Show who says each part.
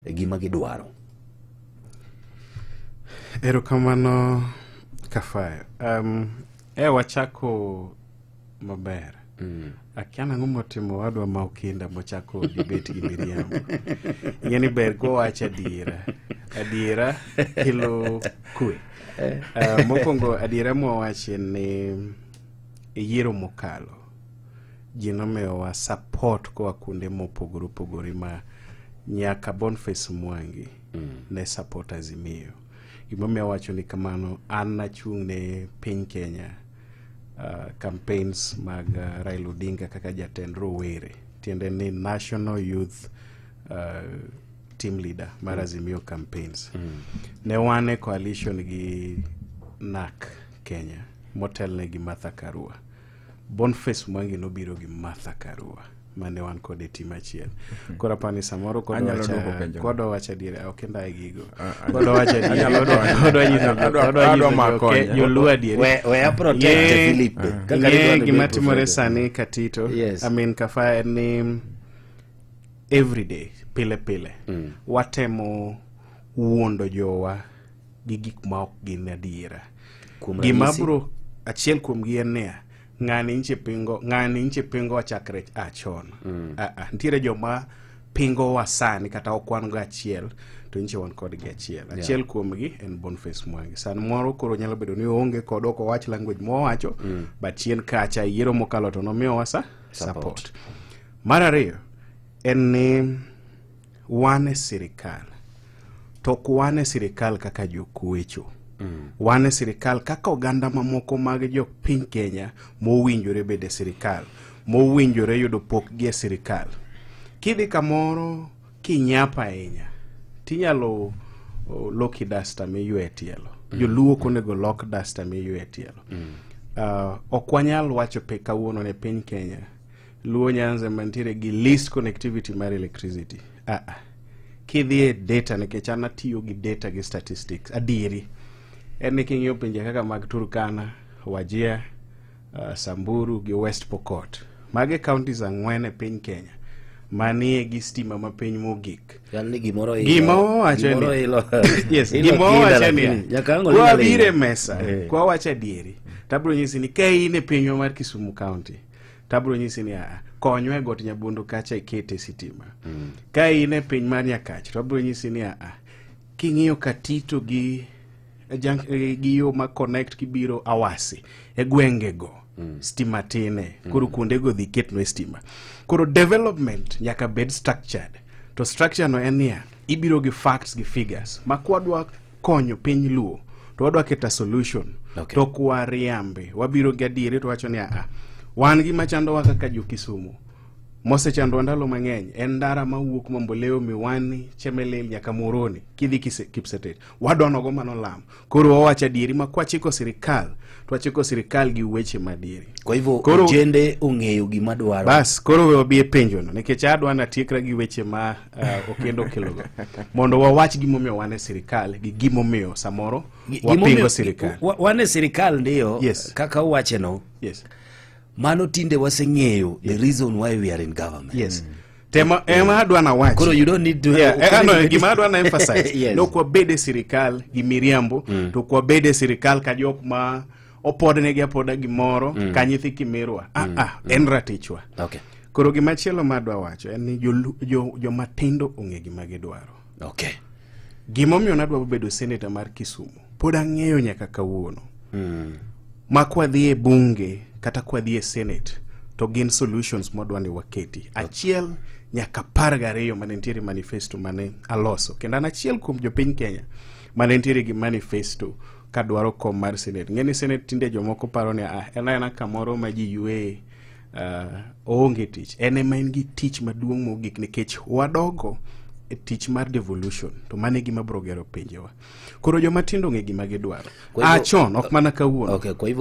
Speaker 1: Gima gidwaro.
Speaker 2: Erokamano, Kafaya. Wachako maber. Akia nang'o motimo wadwa ma Okinda mochako debate gi miriambo. Ing'e ni ber kowacho adiera. Adiera kelo kwe. Mokwongo adiera mwawacho en ni e yiero mokalo ji nomiyowa support koa kuonde mopogore opogore ma nyaka Boniface Mwangi ne support Azimio. Gimomiyo awacho ni kamano, an nachung' ne piny Kenya campaigns mag Raila Odinga kaka jatend rowere, tiende ni National Youth Team Leader mar Azimio campaigns. Ne wan e coalition gi NARC Kenya motelne gi Martha Karua. Boniface Mwangi nobiro gi Martha Karua mane wan kode e team achiel. Koro apani samoro
Speaker 3: Anyalo duoko penjo.
Speaker 2: kodwa wacho adiera, ok indaye gigo. Kodwa wacho adiera, kodwa nyiso kodwa
Speaker 3: Adwa
Speaker 2: nyiso
Speaker 3: mako
Speaker 2: joluo adieri.
Speaker 1: We protect Philip. Kaka
Speaker 2: Ng'e
Speaker 1: nidwaro ni
Speaker 2: gima
Speaker 1: bed
Speaker 2: timore
Speaker 1: protected.
Speaker 2: sani, Katito,
Speaker 1: Yes.
Speaker 2: I mean, Kafaya, en ni everyday, pile pile, watemo wuondo jowa gi gik ma ok gin adiera.
Speaker 1: Kuom
Speaker 2: Gima
Speaker 1: ranyisi?
Speaker 2: bro achiel kuom gi en niya, ng'ani nche pingo, ng'ani nche pingo wachakre a chon. Ah, ah, nitiere joma pingowa sani kata ok wan go achiel to nche wan kodgi achiel. Achiel kuomgi en Boniface Mwangi. San moro koro nyalo bedo ni oonge kod ok owach language mowacho, but chien kacha yiero mokalo to nomiyowa sa support. Mar ariyo en ni wan e sirikal to ok wan e sirikal kaka jokwecho. Wan e sirikal kaka oganda mamoko mag jopiny Kenya mowinjore bedo e sirikal, mowinjore yudo pokgi e sirikal. Kidhi kamoro kinyap ahinya, tinyalo loki dasta miywe e tielo. Joluo ok onego lok dasta miywe e tielo. Ok wanyal wacho pe kawuono ne piny Kenya Luo Nyanza mantiere gi least connectivity mar electricity. Ah, ah. Kidhi e data, nikech an atiyo gi data gi statistics adieri, en ni king'iyo pinje kaka mag Turkana, Wajir, Samburu gi West Pokot, magi counties 4 e piny Kenya manie gi stima mapiny mogik.
Speaker 1: Chal ni gimoro ilo.
Speaker 2: Gima wawacho
Speaker 1: Gimoro
Speaker 2: ni
Speaker 1: ilo.
Speaker 2: Yes,
Speaker 1: ilo
Speaker 2: gima
Speaker 1: kinda,
Speaker 2: wawacho
Speaker 1: lakini
Speaker 2: ni
Speaker 1: nyaka ang' oling'
Speaker 2: kwabiro e
Speaker 1: alinga.
Speaker 2: mesa kwawacho adieri, tabiro nyisi ni ka in e pinywa mar Kisumu County, tabiro nyisi ni konywa e got Nyabondo kacha ikete sitima. Ka in e piny mar Nyakach, to abiro nyisi ni king'iyo Katito gi gi yo ma connect kibiro Awasi e gwengego stima tine. Koro kuondego dhi ketnwe stima. Koro development nyaka bed structured, to structure no en niya, ibiro gi facts gi figures ma kwadwa konyo piny Luo to wadwa keto solution to kwariambe wabiro gi adieri to wacho ni wan gima chandowa kaka jo Kisumu mosechandowa ndalo mang'eny en ndara mawuok Mamboleo, Miwani, Chemelil nyaka Muhoroni kidhi Kipsatet. Wadwa nogo mano lam. Koro wawacho adieri ma kwachiko sirikal to wachiko sirikal gi weche madieri.
Speaker 1: Kwa hivyo
Speaker 2: Koro-
Speaker 1: ojende ong'eyo gima dwaro.
Speaker 2: Bas, koro we wabi e penjono nikech adwa natiekra gi weche ma Okendo okelogo mondo wawach gimomiyo wan e sirikal gi gimomiyo samoro wapingo sirikal.
Speaker 1: Wan e sirikal ndiyo kaka uwacheno. Mano tinde waseng'eyo the reason why we are in government.
Speaker 2: Yes. Tema ema adwa na wachi.
Speaker 1: Koro you don't need to
Speaker 2: Yeah, no, gima adwa na emphasize. No kwabed e sirikal gi miriambo, to kwabed e sirikal ka jok ma opodnegi apoda gimoro ka nyithi kimirwa. Ah, ah, en ratichwa. Koro gimachielo ma adwa wacho en ni joma tindo ong'e gima gidwaro. Gimomiyo nadwa bedo senator mar Kisumu pod ang'eyo nyaka kawuono. Ma kwadhi e bunge kata kwadhi e senate to gin solutions mwadwa ni waketi. Achiel nyaka 12 mane nitiere manifesto mane aloso. Kendo an achiel kuom jopiny Kenya mane nitiere gi manifesto kadwaro kom mar senate. Ng'e ni senate tinde jomoko paro ni en aena kamoro ma ji yweye, oonge tich. En ema en gi tich maduong' mogik nikech wadogo e tich mar devolution to mano e gima biro gero pinjewa. Koro joma tindo ong'e gima gidwaro.
Speaker 1: Kwa hivyo-
Speaker 2: Chon ok mana kawuono.
Speaker 1: Okay, kwa hivyo